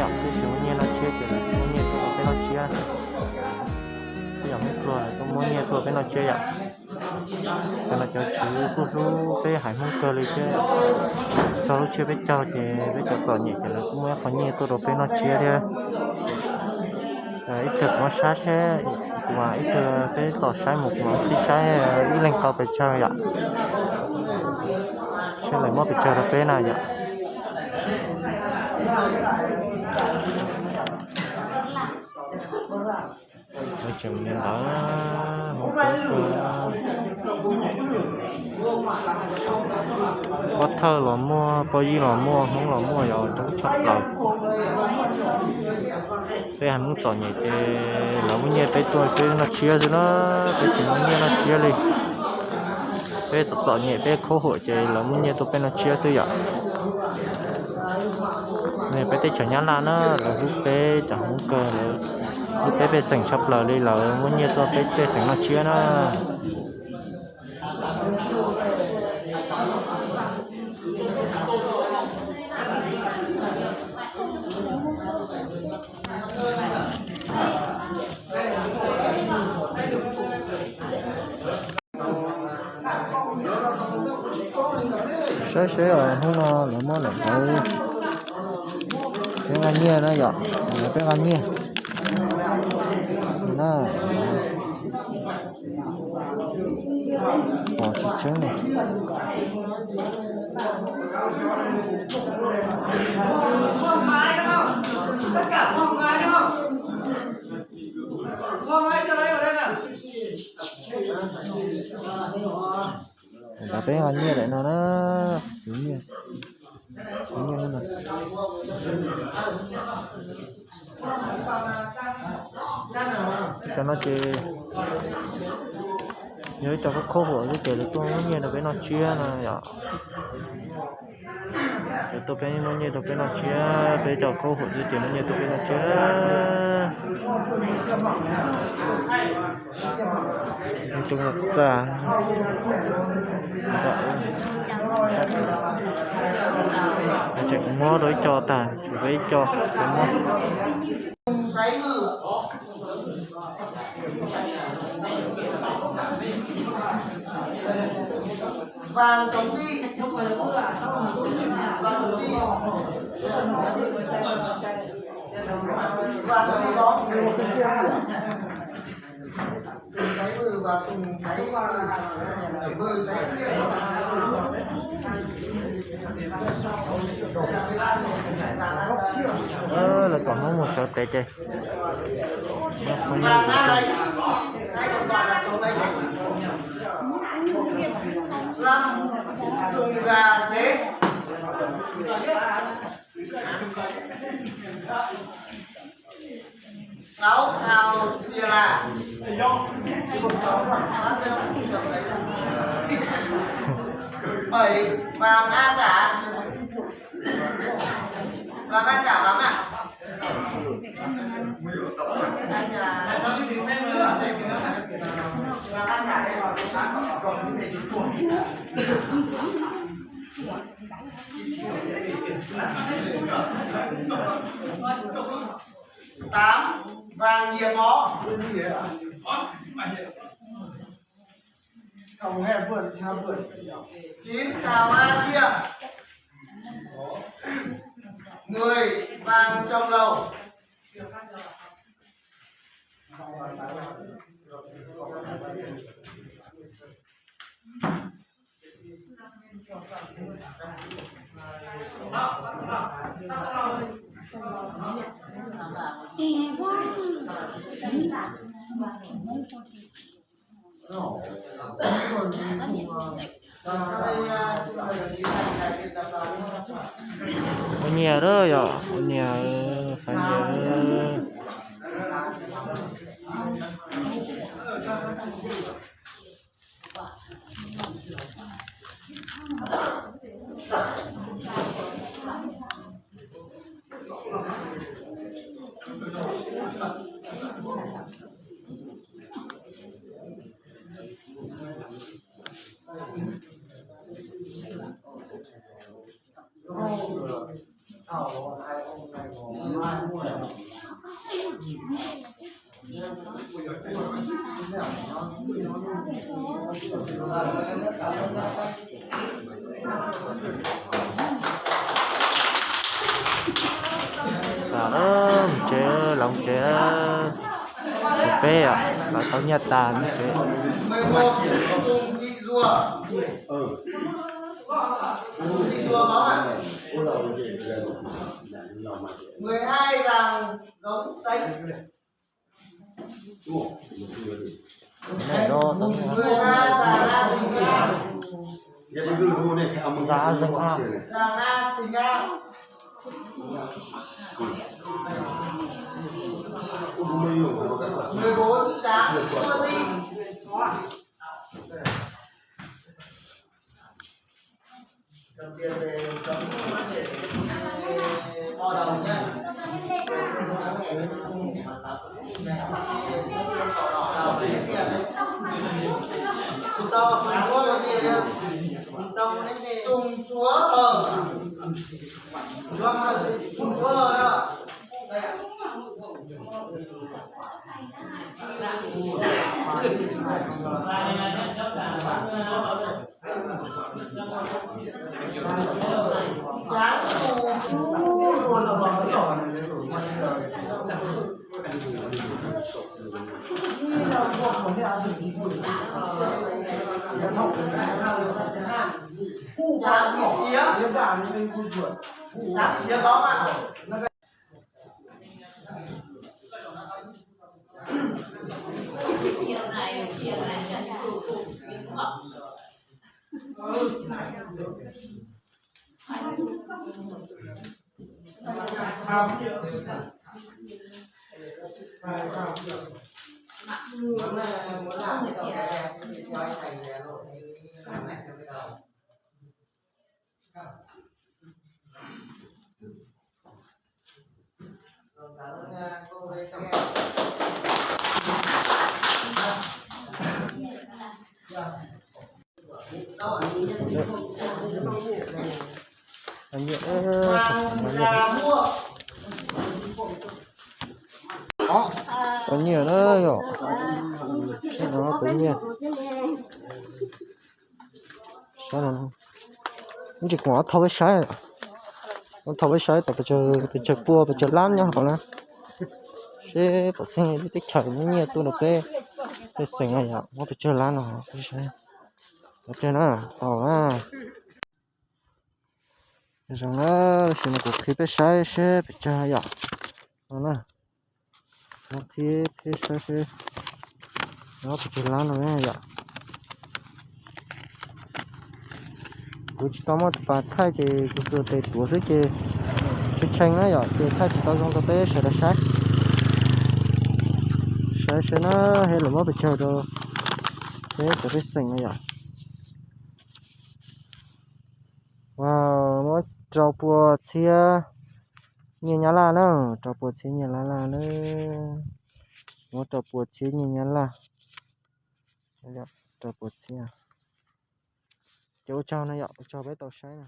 Peb tsis muaj nyiaj noj tsiab ces lawv muab nyiaj tuaj rau peb noj tsiab. Peb yog Hmoob Pluag lawv tuaj muab nyiaj tuaj peb noj tsiab yom. Cov no cov tswv kuj hlub peb haiv Hmoob kawg li thiab. Txog lub tsiab peb caug ces peb cov txom nyem ces lawv kuj muab ib qho nyiaj tuaj rau peb noj tsiab thiab. Ib pliag kuv muab saib seb, kuv ib pliag peb tom saib mus kuv mam li saib ib leeg tau pes tsawg yom. Seb lawv muab pes tsawg rau peb na yom. Tseem li ntawd, Hmoob Pluag, Pov Thawj los muaj, Pov Yij los muaj, Hmoob los muaj, yog coob tshaj plaws. Peb haiv Hmoob txom nyem ces lawv muab nyiaj peb tuaj peb noj tsiab xwb na, peb tsis muaj nyiaj noj tsiab li. Peb txom txom nyem peb khaub huam ces lawv muab nyiaj tuaj peb noj tsiab xwb yom. Peb teb chaws Nyab Laj na, lawv hlub peb cov Hmoob kawg, lawv hlub peb pej xeem tshaj plaws li, lawv muab nyiaj tuaj peb pej xeem noj tsiab na. Saib seb os, hnub no lawv muab lawm ntawd, peb nqa nyiaj na yom, peb nqa nyiaj na. Pom tsis tseeb li. Peb nqa nyiaj lawm no na, nyiaj, nyiaj no. Cov no ces yog ib co khaub huam xwb ces lawv tuaj muab nyiaj rau peb noj tsiab no yom. Lawv tuaj peb muab nyiaj rau peb noj tsiab, peb cov khaub huam xwb ces muab nyiaj rau peb noj tsiab. Tseem muab rau ib co tag, tshuav peb ib co tseem muab. Lawv kom Hmoob mus sawv pem ces. Sáu thao sia la. Bảy vàng A Trả. Vàng A Trả vàng ạ. Vàng A Trả đây rồi, buổi sáng có tổng cộng xin thầy chụp chuột. Tám vàng Diệp Mó. Chín thao Asia. Mười vàng Trồng Lầu. Ua nyias lawm yom, ua nyias, qhov nyias. Tam no mus tsev, los mus tsev. Peb los tau nyiaj tas mus tsev. Mười hai, mười ba, mười hai. Mười bốn, tám, mua gì? Cần tiền về cấm mua để kho đầu nhá. Chúng ta phải mua cái gì nhá? Sùng Súa Hờ. Sùng Súa Hờ đó. Tau nyiaj na yom. Tau nyiaj. Saib no, tsis kuv ob thauj peb saib, ob thauj peb saib tom pes tsawg pua pes tsawg lab nyob hauv na. Seb pom xeeb teb chaws muab nyiaj tuaj rau peb, peb xeem no yom, muab pes tsawg lab no peb saib. Tom pes na, tau na. Zoo na, tam sim no kuv qhib peb saib seb pes tsawg yom. No na, no qhib peb saib seb no pes tsawg lab no yom. Kuv tsis tau muaj tus pas thaij ces kuv tsuas tes tuav xwb ces tshee tshee na yom, ces thaij tsis tau zoo rau peb sawv daws saib. Saib seb na, seb lawv muab pes tsawg rau peb cov pej xeem no yom. Wow, muab rau pua txhiab nyiaj Nyab Laj na, rau pua txhiab nyiaj Nyab Laj na. Muab rau pua txhiab nyiaj Nyab Laj. Rau pua txhiab. Ces ua tsaug na yom, ua tsaug peb tau saib na.